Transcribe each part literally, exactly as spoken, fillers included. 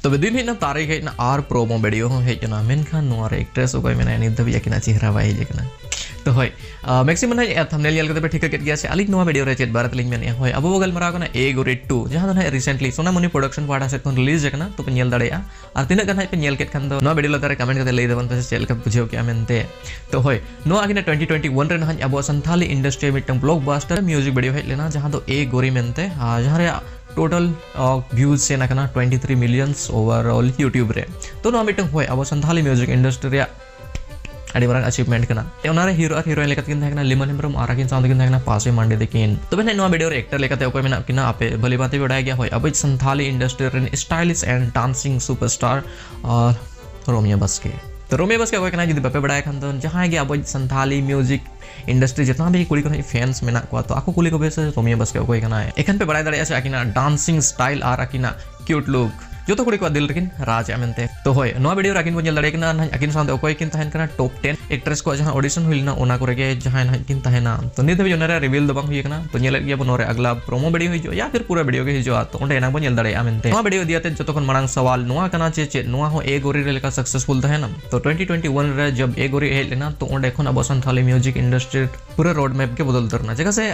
ᱛᱚᱵᱮ ᱫᱤᱱ ᱦᱮᱡ ᱮᱱᱟ, ᱛᱟᱹᱨᱤᱠᱷ ᱦᱮᱡ ᱮᱱᱟ ᱟᱨ promo video ᱦᱚᱸ ᱦᱮᱡ ᱮᱱᱟ, ᱢᱮᱱᱠᱷᱟᱱ ᱱᱚᱣᱟ ᱨᱮ actress ᱚᱠᱚᱭ ᱢᱮᱱᱟᱭᱟ ᱱᱤᱛ ᱫᱷᱟᱹᱵᱤᱡ ᱟᱹᱠᱤᱱᱟᱜ ᱪᱮᱦᱨᱟ ᱵᱟᱭ ᱦᱮᱡ ᱟᱠᱟᱱᱟ᱾ ᱛᱚ ᱦᱳᱭ, ᱢᱮᱠᱥᱤᱢᱟᱢ ᱱᱟᱦᱟᱜ ᱛᱷᱟᱢᱵᱱᱮᱞ ᱧᱮᱞ ᱠᱟᱛᱮ ᱯᱮ ᱴᱷᱤᱠᱟᱹ ᱠᱮᱫ ᱜᱮᱭᱟ ᱥᱮ ᱟᱹᱞᱤᱧ ᱱᱚᱣᱟ video ᱨᱮ ᱪᱮᱫ ᱵᱟᱨᱮ ᱛᱮᱞᱤᱧ ᱢᱮᱱᱮᱫᱼᱟ᱾ ᱦᱳᱭ, ᱟᱵᱚ ᱵᱚ ᱜᱟᱞᱢᱟᱨᱟᱣ ᱠᱟᱱᱟ ᱮ ᱜᱳᱨᱤ ᱴᱩ, ᱡᱟᱦᱟᱸ ᱫᱚ ᱱᱟᱦᱟᱜ recently ᱥᱳᱱᱟᱢᱩᱱᱤ production ᱯᱟᱦᱴᱟ ᱥᱮᱫ ᱠᱷᱚᱱ release ᱟᱠᱟᱱᱟ, ᱛᱚ ᱯᱮ ᱧᱮᱞ ᱫᱟᱲᱮᱭᱟᱜᱼᱟ᱾ ᱟᱨ ᱛᱤᱱᱟᱹᱜ ᱜᱟᱱ ᱦᱟᱸᱜ ᱯᱮ ᱧᱮᱞ ᱠᱮᱫ ᱠᱷᱟᱱ ᱫᱚ ᱱᱚᱣᱟ video ᱞᱟᱛᱟᱨ ᱨᱮ comment ᱠᱟᱛᱮ ᱞᱟᱹᱭ ᱛᱟᱵᱚᱱ ᱯᱮ ᱥᱮ ᱪᱮᱫ ᱞᱮᱠᱟ ᱯᱮ ᱵᱩᱡᱷᱟᱹᱣ ᱠᱮᱜᱼᱟ ᱢᱮᱱᱛᱮ᱾ ᱛᱚ ᱦᱳᱭ, ᱱᱚᱣᱟ ᱟᱹᱠᱤᱱᱟᱜ twenty twenty-one ᱨᱮ ᱱᱟᱦᱟᱜ ᱟᱵᱚᱣᱟᱜ ᱥᱟᱱᱛᱷᱟᱞᱤ industry ᱢᱤᱫᱴᱟᱝ blockbuster music video ᱦᱮᱡ ᱞᱮᱱᱟ, ᱡᱟᱦᱟᱸ ᱫᱚ ᱮ ᱜᱳᱨᱤ ᱢᱮᱱᱛᱮ, ᱟᱨ ᱡᱟᱦᱟᱸ ᱨᱮᱭᱟᱜ total, ᱟ, views ᱥᱮᱱ ᱟᱠᱟᱱᱟ twenty three millions overall YouTube ᱨᱮ᱾ ᱛᱚ ᱱᱚᱣᱟ ᱢᱤᱫᱴᱟᱝ, ᱦᱳᱭ, ᱟᱵᱚ ᱥᱟᱱᱛᱷᱟᱞᱤ music industry ᱨᱮᱭᱟᱜ ᱟᱹᱰᱤ ᱢᱟᱨᱟᱝ achievement ᱠᱟᱱᱟ᱾ ᱚᱱᱟ ᱨᱮ hero ᱟᱨ heroine ᱞᱮᱠᱟ ᱛᱮᱠᱤᱱ ᱛᱟᱦᱮᱸ ᱠᱟᱱᱟ ᱞᱤᱢᱚᱱ ᱦᱮᱢᱵᱨᱚᱢ ᱟᱨ ᱟᱹᱠᱤᱱ ᱥᱟᱶ ᱛᱮᱠᱤᱱ ᱛᱟᱦᱮᱸ ᱠᱟᱱᱟ ᱯᱟᱥᱮ ᱢᱟᱱᱰᱤ ᱛᱟᱹᱠᱤᱱ᱾ ᱛᱚᱵᱮ ᱱᱟᱦᱟᱜ ᱱᱚᱣᱟ video ᱨᱮ actor ᱞᱮᱠᱟᱛᱮ ᱚᱠᱚᱭ ᱢᱮᱱᱟᱜ ᱠᱤᱱᱟ ᱟᱯᱮ ᱵᱷᱟᱹᱞᱤ ᱵᱷᱟᱱᱛᱮ ᱯᱮ ᱵᱟᱰᱟᱭ ᱜᱮᱭᱟ᱾ ᱦᱳᱭ, ᱟᱵᱚᱭᱤᱡ ᱥᱟᱱᱛᱷᱟᱞᱤ industry ᱨᱮᱱ stylish and dancing superstar, ᱟᱨ ᱨᱳᱢᱤᱭᱳ ᱵᱟᱥᱠᱮ᱾ ᱛᱚ ᱨᱳᱢᱤᱭᱳ ᱵᱟᱥᱠᱮ ᱚᱠᱚᱭ ᱠᱟᱱᱟᱭ ᱡᱩᱫᱤ ᱵᱟᱯᱮ ᱵᱟᱲᱟᱭ ᱠᱷᱟᱱ ᱫᱚ, ᱡᱟᱦᱟᱸᱭ ᱜᱮ ᱟᱵᱚᱭᱤᱡ ᱥᱟᱱᱛᱷᱟᱞᱤ music industry ᱡᱮᱛᱱᱟ ᱵᱤ ᱠᱩᱲᱤ ᱠᱚ ᱱᱟᱦᱟᱜ fans ᱢᱮᱱᱟᱜ ᱠᱚᱣᱟ, ᱛᱚ ᱟᱠᱚ ᱠᱩᱞᱤ ᱠᱚᱯᱮ ᱥᱮ ᱨᱳᱢᱤᱭᱳ ᱵᱟᱥᱠᱮ ᱚᱠᱚᱭ ᱠᱟᱱᱟᱭ᱾ ᱮᱠᱷᱟᱱ ᱯᱮ ᱵᱟᱲᱟᱭ ᱫᱟᱲᱮᱭᱟᱜᱼᱟ ᱥᱮ ᱟᱹᱠᱤᱱᱟᱜ dancing style ᱟᱨ ᱟᱹᱠᱤᱱᱟᱜ cute look ᱡᱚᱛᱚ ᱠᱩᱲᱤ ᱠᱚᱣᱟᱜ ᱫᱤᱞ ᱨᱮᱠᱤᱱ ᱨᱟᱡᱽ ᱮᱫᱼᱟ ᱢᱮᱱᱛᱮ᱾ ᱛᱚ ᱦᱳᱭ, ᱱᱚᱣᱟ video ᱨᱮ ᱟᱹᱠᱤᱱ ᱵᱚᱱ ᱧᱮᱞ ᱫᱟᱲᱮᱭᱟᱠᱤᱱᱟ ᱱᱟᱦᱟᱜ ᱟᱹᱠᱤᱱ ᱥᱟᱶᱛᱮ ᱚᱠᱚᱭ ᱠᱤᱱ ᱛᱟᱦᱮᱱ ᱠᱟᱱᱟ, top ten actress ᱠᱚᱣᱟᱜ ᱡᱟᱦᱟᱸ audition ᱦᱩᱭ ᱞᱮᱱᱟ ᱚᱱᱟ ᱠᱚᱨᱮ ᱜᱮ ᱡᱟᱦᱟᱸᱭ ᱱᱟᱦᱟᱜ ᱠᱤᱱ ᱛᱟᱦᱮᱱᱟ᱾ ᱛᱚ ᱱᱤᱛ ᱫᱷᱟᱹᱵᱤᱡ ᱚᱱᱟ ᱨᱮᱭᱟᱜ reveal ᱫᱚ ᱵᱟᱝ ᱦᱩᱭ ᱟᱠᱟᱱᱟ, ᱛᱚ ᱧᱮᱞᱮᱫ ᱜᱮᱭᱟ ᱵᱚᱱ ᱱᱚᱣᱟ ᱨᱮ ᱟᱜᱽᱞᱟ promo video ᱦᱤᱡᱩᱜᱼᱟ ᱭᱟ ᱯᱷᱤᱨ ᱯᱩᱨᱟᱹ video ᱜᱮ ᱦᱤᱡᱩᱜᱼᱟ, ᱛᱚ ᱚᱸᱰᱮ ᱮᱱᱟᱝ ᱵᱚᱱ ᱧᱮᱞ ᱫᱟᱲᱮᱭᱟᱜᱼᱟ ᱢᱮᱱᱛᱮ᱾ ᱱᱚᱣᱟ video ᱤᱫᱤ ᱠᱟᱛᱮ ᱡᱚᱛᱚ ᱠᱷᱚᱱ ᱢᱟᱲᱟᱝ ᱥᱟᱣᱟᱞ ᱱᱚᱣᱟ ᱠᱟᱱᱟ ᱡᱮ ᱪᱮᱫ ᱱᱚᱣᱟ ᱦᱚᱸ ᱮ ᱜᱳᱨᱤ ᱨᱮ ᱞᱮᱠᱟ successful ᱛᱟᱦᱮᱱᱟ? ᱛᱚ twenty twenty-one ᱨᱮ ᱡᱚᱵ ᱮ ᱜᱳᱨᱤ ᱦᱮᱡ ᱞᱮᱱᱟ, ᱛᱚ ᱚᱸᱰᱮ ᱠᱷᱚᱱ ᱟᱵᱚ ᱥᱟᱱᱛᱷᱟᱞᱤ music industry ᱯᱩᱨᱟᱹ road map ᱜᱮ ᱵᱚᱫᱚᱞ ᱩᱛᱟᱹᱨ ᱮᱱᱟ᱾ ᱪᱮᱫᱟᱜ ᱥᱮ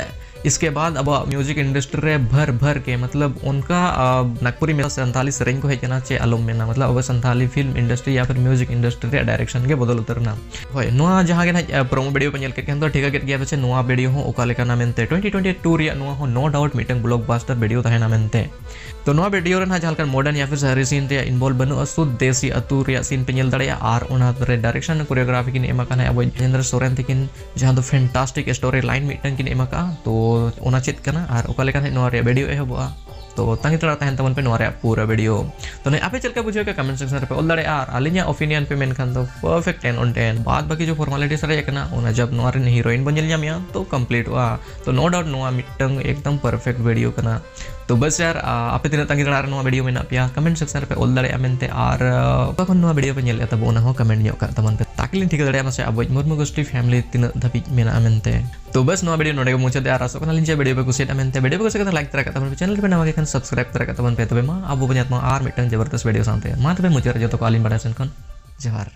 ᱤᱥᱠᱮ ᱵᱟᱫ ᱟᱵᱚᱣᱟᱜ music industry ᱨᱮ ᱵᱷᱟᱨ ᱵᱷᱟᱨ ᱠᱮ, ᱢᱚᱛᱞᱚᱵ ᱚᱱᱠᱟ, ᱟ, ᱱᱟᱜᱽᱯᱩᱨᱤ ᱢᱮᱥᱟ ᱥᱟᱱᱛᱷᱟᱞᱤ ᱥᱮᱨᱮᱧ ᱠᱚ ᱦᱮᱡ ᱮᱱᱟ, ᱪᱮᱫ ᱟᱞᱚᱢ ᱢᱮᱱᱟ, ᱢᱚᱛᱞᱚᱵ ᱟᱵᱚ ᱥᱟᱱᱛᱷᱟᱞᱤ film industry ᱭᱟ ᱯᱷᱤᱨ music industry ᱨᱮᱭᱟᱜ direction ᱜᱮ ᱵᱚᱫᱚᱞ ᱩᱛᱟᱹᱨ ᱮᱱᱟ᱾ ᱦᱳᱭ, ᱱᱚᱣᱟ ᱡᱟᱦᱟᱸ ᱜᱮ ᱱᱟᱦᱟᱜ, ᱟ, promo video ᱯᱮ ᱧᱮᱞ ᱠᱮᱫ ᱠᱷᱟᱱ ᱫᱚ ᱴᱷᱤᱠᱟᱹ ᱠᱮᱫ ᱜᱮᱭᱟ ᱯᱮ ᱥᱮ ᱱᱚᱣᱟ video ᱦᱚᱸ ᱚᱠᱟ ᱞᱮᱠᱟᱱᱟ ᱢᱮᱱᱛᱮ᱾ twenty twenty-two ᱨᱮᱭᱟᱜ ᱱᱚᱣᱟ ᱦᱚᱸ no doubt ᱢᱤᱫᱴᱟᱝ blockbuster video ᱛᱟᱦᱮᱱᱟ ᱢᱮᱱᱛᱮ᱾ ᱛᱚ ᱱᱚᱣᱟ video ᱨᱮ ᱱᱟᱦᱟᱜ ᱡᱟᱦᱟᱸ ᱞᱮᱠᱟᱱ modern ᱭᱟ ᱯᱷᱤᱨ ᱥᱟᱦᱨᱤ scene ᱨᱮᱭᱟᱜ involve ᱵᱟᱹᱱᱩᱜᱼᱟ, ᱥᱩᱫᱷ ᱫᱮᱥᱤ ᱟᱹᱛᱩ ᱨᱮᱭᱟᱜ scene ᱯᱮ ᱧᱮᱞ ᱫᱟᱲᱮᱭᱟᱜᱼᱟ᱾ ᱟᱨ ᱚᱱᱟ ᱨᱮ direction choreography ᱠᱤᱱ ᱮᱢ ᱟᱠᱟᱫᱟ ᱟᱵᱚ ᱡᱤᱛᱮᱱᱫᱨᱚ ᱥᱚᱨᱮᱱ ᱛᱟᱹᱠᱤᱱ, ᱡᱟᱦᱟᱸ ᱫᱚ fantastic story line ᱢᱤᱫᱴᱟᱝ ᱠᱤᱱ ᱮᱢ ᱟᱠᱟᱫᱼᱟ᱾ ᱛᱚ ᱚᱱᱟ ᱪᱮᱫ ᱠᱟᱱᱟ ᱟᱨ ᱚᱠᱟ ᱞᱮᱠᱟ ᱱᱟᱦᱟᱜ ᱱᱚᱣᱟ ᱨᱮᱭᱟᱜ video ᱮᱦᱚᱵᱚᱜᱼᱟ, ᱛᱚ ᱛᱟᱺᱜᱤ ᱛᱟᱲᱟᱜ ᱛᱟᱦᱮᱱ ᱛᱟᱵᱚᱱ ᱯᱮ ᱱᱚᱣᱟ ᱨᱮᱭᱟᱜ ᱯᱩᱨᱟᱹ video᱾ ᱛᱚ ᱱᱚᱣᱟ ᱟᱯᱮ ᱪᱮᱫ ᱞᱮᱠᱟ ᱵᱩᱡᱷᱟᱹᱣ ᱠᱮᱫᱟ comment section ᱨᱮᱯᱮ ᱚᱞ ᱫᱟᱲᱮᱭᱟᱜᱼᱟ, ᱟᱨ ᱟᱹᱞᱤᱧᱟᱜ opinion ᱯᱮ ᱢᱮᱱᱠᱷᱟᱱ ᱫᱚ perfect ten on ten᱾ ᱵᱟᱫ ᱵᱟᱹᱠᱤ ᱡᱚ formality ᱥᱟᱨᱮᱡ ᱟᱠᱟᱱᱟ ᱚᱱᱟ ᱡᱟᱵ ᱱᱚᱣᱟ ᱨᱮᱱ heroine ᱵᱚᱱ ᱧᱮᱞ ᱧᱟᱢᱮᱭᱟ ᱛᱚ completeᱚᱜᱼᱟ᱾ ᱛᱚ no doubt ᱱᱚᱣᱟ ᱢᱤᱫᱴᱟᱝ ᱮᱠᱫᱚᱢ perfect video ᱠᱟᱱᱟ᱾ ᱛᱚ ᱵᱟᱥ ᱭᱟᱨ, ᱟ, ᱟᱯᱮ ᱛᱤᱱᱟᱹᱜ ᱛᱟᱺᱜᱤ ᱛᱟᱲᱟᱜ ᱨᱮ ᱱᱚᱣᱟ ᱵᱷᱤᱰᱤᱭᱳ ᱢᱮᱱᱟᱜ ᱯᱮᱭᱟ, ᱠᱚᱢᱮᱱᱴ ᱥᱮᱠᱥᱚᱱ ᱨᱮᱯᱮ ᱚᱞ ᱫᱟᱲᱮᱭᱟᱜᱼᱟ ᱢᱮᱱᱛᱮ, ᱟᱨ, ᱟ, ᱚᱠᱟ ᱠᱷᱚᱱ ᱱᱚᱣᱟ ᱵᱷᱤᱰᱤᱭᱳ ᱯᱮ ᱧᱮᱞᱮᱫ ᱛᱟᱵᱚ, ᱚᱱᱟ ᱦᱚᱸ ᱠᱚᱢᱮᱱᱴ ᱧᱚᱜ ᱠᱟᱜ ᱛᱟᱵᱚᱱ ᱯᱮ, ᱛᱟᱠᱤ ᱞᱤᱧ ᱴᱷᱤᱠᱟᱹ ᱫᱟᱲᱮᱭᱟᱜ ᱢᱟ ᱥᱮ ᱟᱵᱚᱭᱤᱡ ᱢᱩᱨᱢᱩ ᱜᱳᱥᱴᱤ ᱯᱷᱮᱢᱤᱞᱤ ᱛᱤᱱᱟᱹᱜ ᱫᱷᱟᱹᱵᱤᱡ ᱢᱮᱱᱟᱜᱼᱟ ᱢᱮᱱᱛᱮ᱾ ᱛᱚ ᱵᱟᱥ, ᱱᱚᱣᱟ ᱵᱷᱤᱰᱤᱭᱳ ᱱᱚᱰᱮ ᱜᱮ ᱢᱩᱪᱟᱹᱫ, ᱟᱨ ᱟᱥᱚᱜ ᱠᱟᱱᱟᱞᱤᱧ ᱡᱮ ᱵᱷᱤᱰᱤᱭᱳ ᱯᱮ ᱠᱩᱥᱤᱭᱟᱫᱼᱟ ᱢᱮᱱᱛᱮ᱾ ᱵᱷᱤᱰᱤᱭᱳ ᱯᱮ ᱠᱩᱥᱤᱭᱟᱜ ᱠᱷᱟᱱ ᱞᱟᱭᱤᱠ ᱛᱚᱨᱟ ᱠᱟᱜ ᱛᱟᱵᱚᱱ ᱯᱮ, ᱪᱮᱱᱮᱞ ᱨᱮᱯᱮ ᱱᱟᱣᱟ ᱜᱮ ᱠᱷᱟᱱ ᱥᱟᱵᱥᱠᱨᱟᱭᱤᱵ ᱛᱚᱨᱟ ᱠᱟᱜ ᱛᱟᱵᱚᱱ ᱯᱮ᱾ ᱛᱚᱵᱮ ᱢᱟ ᱟᱵᱚ ᱵᱚᱱ ᱧᱟᱯᱟᱢᱟ ᱟᱨ ᱢᱤᱫᱴᱟᱝ ᱡᱚᱵᱚᱨᱫᱚᱥ ᱵᱷᱤᱰᱤᱭᱳ ᱥᱟᱶᱛᱮ᱾ ᱢᱟ ᱛᱚᱵᱮ ᱢᱩᱪᱟᱹᱫ ᱨᱮ ᱡᱚᱛᱚ ᱠᱚ ᱟᱹᱞᱤᱧ ᱵᱟᱲᱟᱭ ᱥᱮᱱ ᱠᱷᱚᱱ ᱡᱚᱦᱟᱨ᱾